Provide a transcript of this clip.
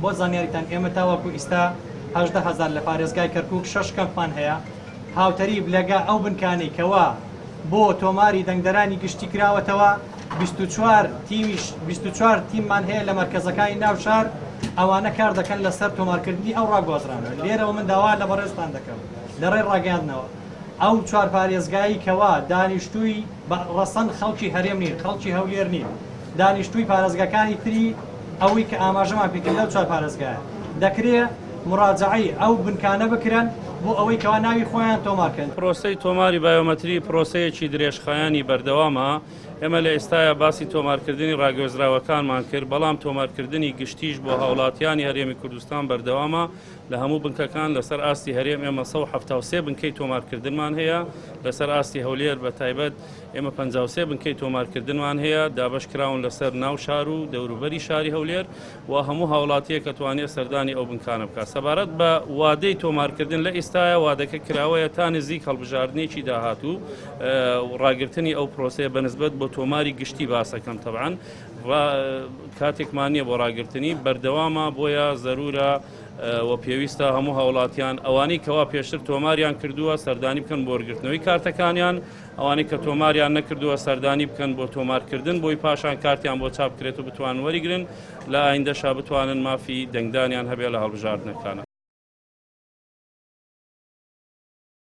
بۆ زانیاریتان ئێمە تاوەکو ئیستا 18 هەزار لە پارێزگای کەرکوک شەش کەمپمان هەیە هاوتەریب لەگە ئەو بنکانەی کەوا بۆ تۆماری دەنگدەرانی گشتی کراوەتەوە، 24 تیمیش 24 تیممان هەیە لە مەرکەزەکانی ناو شار، ئەوانە کار دەکەن لەسەر تۆمارکردنی ئەو ڕاگوازرانە. لێرەوە من داوا لە بەڕێزتان دەکەم لە ڕێی ڕاگەیاندنەوە ئەو چوار پارێزگایەی کەوا دانیشتووی بە ڕەسەن خەڵکی هەرێم نین، خەڵکی هەولێر نین، دانیشتووی پارێزگاکانی تری ئەوەی کە ئاماژەمان پێکرد لەو چوار پارێزگایە دەکرێ مراجەعەی ئەو بنکانە بکرن بۆ ئەوەی کەوا ناوی خۆیان تۆمار کەن. پرۆسەی تۆماری بایۆمەتری پرۆسەیەکی درێژخایەنی بەردەوامە، ئێمە لە ئێستایا باسی تۆمارکردنی ڕاگوێزراوەکانمان کرد، بەڵام تۆمارکردنی گشتیش بۆ هاوڵاتیانی هەرێمی کوردستان بەردەوامە لە هەموو بنکەکان، لەسەر ئاستی هەرێم ئێمە 173 بنکەی تۆمارکردنمان هەیە، لەسەر ئاستی هەولێر بە تایبەت ئێمە 53 بنکەی تۆمارکردنمان هەیە دابەشکراون لەسەر ناو شار و دەوروبەری شاری هەولێر و هەموو هاوڵاتیەک ئەتوانێت سەردانی ئەو بنکانە بکات. سەبارەت بە وادەی تۆمارکردن لە ئیستایا وادەکە کراوەیە تا نزیک هەڵبژاردنێکی داهاتوو و ڕاگرتنی ئەو پرۆسەیە بە نسبەت بۆ تۆماری گشتی باسەکەم تەبعەن کاتێکمان نییە بۆ ڕاگرتنی بەردەوامە بۆیە زەرورە و پێویستە هەموو هاوڵاتیان ئەوانەی کەوا پێشتر تۆماریان کردووە سەردانی بکەن بۆ وەرگرتنەوەی کارتەکانیان ئەوانەی کە تۆماریان نەکردووە سەردانی بکەن بۆ تۆمارکردن بۆی پاشان کارتیان بۆ چاپ بکرێت و بتوانن وەریگرن لە ئایندەشا بتوانن مافی دەنگدانیان هەبێت لە هەڵبژاردنەکانە.